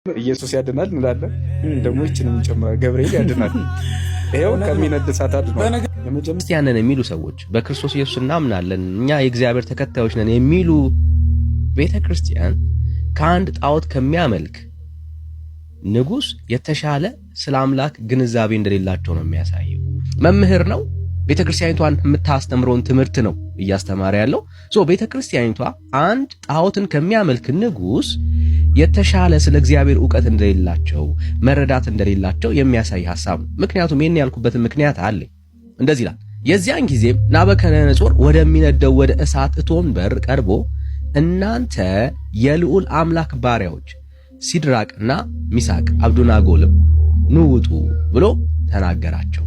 ኢየሱስ ያድናል እንላለን። ደግሞ ይችንም ጨምራ ገብርኤል ያድናል። ይኸው ከሚነድ እሳት አድኗል። ክርስቲያን ነን የሚሉ ሰዎች፣ በክርስቶስ ኢየሱስ እናምናለን፣ እኛ የእግዚአብሔር ተከታዮች ነን የሚሉ ቤተ ክርስቲያን ከአንድ ጣዖት ከሚያመልክ ንጉሥ የተሻለ ስለ አምላክ ግንዛቤ እንደሌላቸው ነው የሚያሳየው። መምህር ነው። ቤተ ክርስቲያኒቷን የምታስተምረውን ትምህርት ነው እያስተማረ ያለው። So ቤተ ክርስቲያኒቷ አንድ ጣዖትን ከሚያመልክ ንጉሥ የተሻለ ስለ እግዚአብሔር እውቀት እንደሌላቸው፣ መረዳት እንደሌላቸው የሚያሳይ ሐሳብ ነው። ምክንያቱም ይህን ያልኩበትን ምክንያት አለኝ። እንደዚህ ይላል። የዚያን ጊዜም ናቡከደነፆር ወደሚነደው ወደ እሳት እቶን በር ቀርቦ እናንተ የልዑል አምላክ ባሪያዎች ሲድራቅና ሚሳቅ አብዱናጎልም ኑ ውጡ ብሎ ተናገራቸው።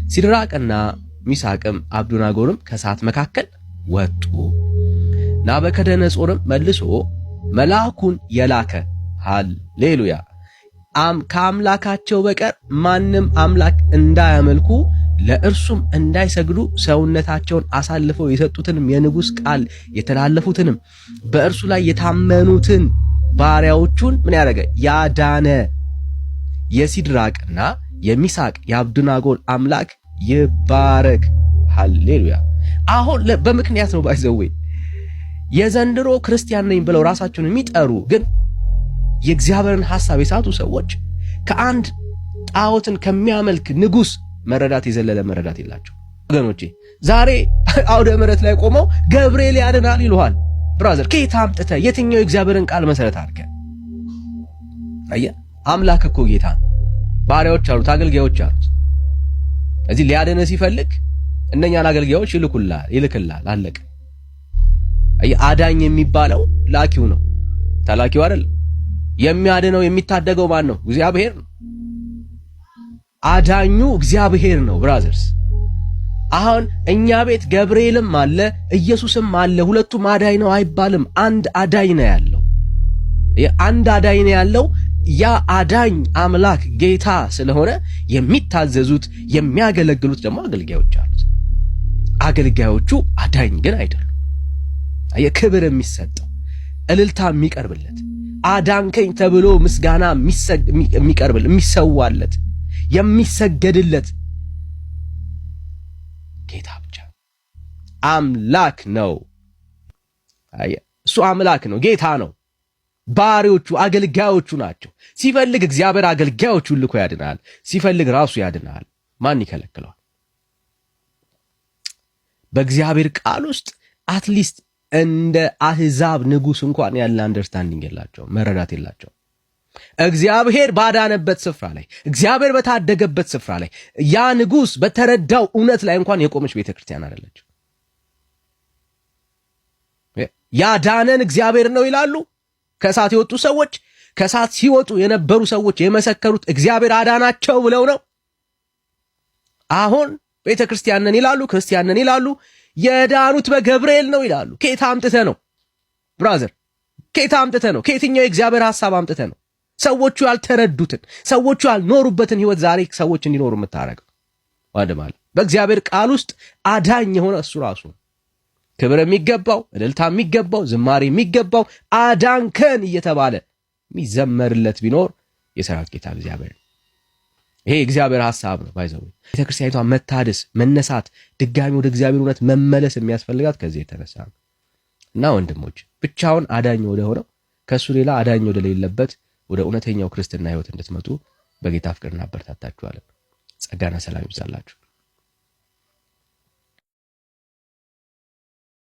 ሲድራቅና ሚሳቅም አብዱናጎልም ከእሳት መካከል ወጡ። ናቡከደነፆርም መልሶ መልአኩን የላከ፣ ሃሌሉያ፣ ከአምላካቸው በቀር ማንም አምላክ እንዳያመልኩ ለእርሱም እንዳይሰግዱ ሰውነታቸውን አሳልፈው የሰጡትንም የንጉሥ ቃል የተላለፉትንም በእርሱ ላይ የታመኑትን ባሪያዎቹን ምን ያደረገ፣ ያዳነ የሲድራቅና የሚሳቅ የአብዱናጎል አምላክ ይባረክ። ሃሌሉያ። አሁን በምክንያት ነው፣ by the way። የዘንድሮ ክርስቲያን ነኝ ብለው ራሳቸውን የሚጠሩ ግን የእግዚአብሔርን ሐሳብ የሳቱ ሰዎች ከአንድ ጣዖትን ከሚያመልክ ንጉሥ መረዳት የዘለለ መረዳት የላቸው። ወገኖቼ፣ ዛሬ አውደ ምሕረት ላይ ቆመው ገብርኤል ያድናል ይሉሃል። Brother፣ ከየት አምጥተህ፣ የትኛው የእግዚአብሔርን ቃል መሰረት አድርገህ? አየህ፣ አምላክ እኮ ጌታ ነው። ባሪያዎች አሉት፣ አገልጋዮች አሉት። እዚህ ሊያድንህ ሲፈልግ እነኛን አገልጋዮች ይልኩልሃል፣ ይልክልሃል። አለቀ። አየህ፣ አዳኝ የሚባለው ላኪው ነው፣ ተላኪው አይደለም። የሚያድነው የሚታደገው ማን ነው? እግዚአብሔር ነው። አዳኙ እግዚአብሔር ነው brothers። አሁን እኛ ቤት ገብርኤልም አለ ኢየሱስም አለ። ሁለቱም አዳኝ ነው አይባልም። አንድ አዳኝ ነው ያለው። አንድ አዳኝ ነው ያለው። ያ አዳኝ አምላክ ጌታ ስለሆነ የሚታዘዙት የሚያገለግሉት ደግሞ አገልጋዮች አሉት። አገልጋዮቹ አዳኝ ግን አይደሉም። የክብር የሚሰጠው፣ እልልታ የሚቀርብለት፣ አዳንከኝ ተብሎ ምስጋና የሚቀርብል፣ የሚሰዋለት፣ የሚሰገድለት ጌታ ብቻ አምላክ ነው። እሱ አምላክ ነው፣ ጌታ ነው። ባሪዎቹ አገልጋዮቹ ናቸው። ሲፈልግ እግዚአብሔር አገልጋዮቹን ልኮ ያድናል፣ ሲፈልግ ራሱ ያድናል። ማን ይከለክለዋል? በእግዚአብሔር ቃል ውስጥ at least እንደ አህዛብ ንጉሥ እንኳን ያለ understanding የላቸውም፣ መረዳት የላቸውም። እግዚአብሔር ባዳነበት ስፍራ ላይ፣ እግዚአብሔር በታደገበት ስፍራ ላይ፣ ያ ንጉሥ በተረዳው እውነት ላይ እንኳን የቆመች ቤተ ክርስቲያን አይደለችም። ያዳነን እግዚአብሔር ነው ይላሉ። ከእሳት የወጡ ሰዎች፣ ከእሳት ሲወጡ የነበሩ ሰዎች የመሰከሩት እግዚአብሔር አዳናቸው ብለው ነው። አሁን ቤተ ክርስቲያን ነን ይላሉ፣ ክርስቲያን ነን ይላሉ። የዳኑት በገብርኤል ነው ይላሉ። ከየት አምጥተህ ነው brother? ከየት አምጥተህ ነው? ከየትኛው የእግዚአብሔር ሐሳብ አምጥተህ ነው ሰዎቹ ያልተረዱትን፣ ሰዎቹ ያልኖሩበትን ህይወት ዛሬ ሰዎች እንዲኖሩ የምታደርገው? ወንድም አለ፣ በእግዚአብሔር ቃል ውስጥ አዳኝ የሆነ እሱ ራሱ ክብር የሚገባው፣ እልልታ የሚገባው፣ ዝማሬ የሚገባው፣ አዳንከን እየተባለ የሚዘመርለት ቢኖር የሰራዊት ጌታ እግዚአብሔር ነው። ይሄ የእግዚአብሔር ሐሳብ ነው። By the way፣ ቤተክርስቲያኒቷ መታደስ፣ መነሳት፣ ድጋሚ ወደ እግዚአብሔር እውነት መመለስ የሚያስፈልጋት ከዚህ የተነሳ ነው። እና ወንድሞች፣ ብቻውን አዳኝ ወደ ሆነው፣ ከእሱ ሌላ አዳኝ ወደ ሌለበት ወደ እውነተኛው ክርስትና ህይወት እንድትመጡ በጌታ ፍቅር እናበረታታችኋለን። ጸጋና ሰላም ይብዛላችሁ።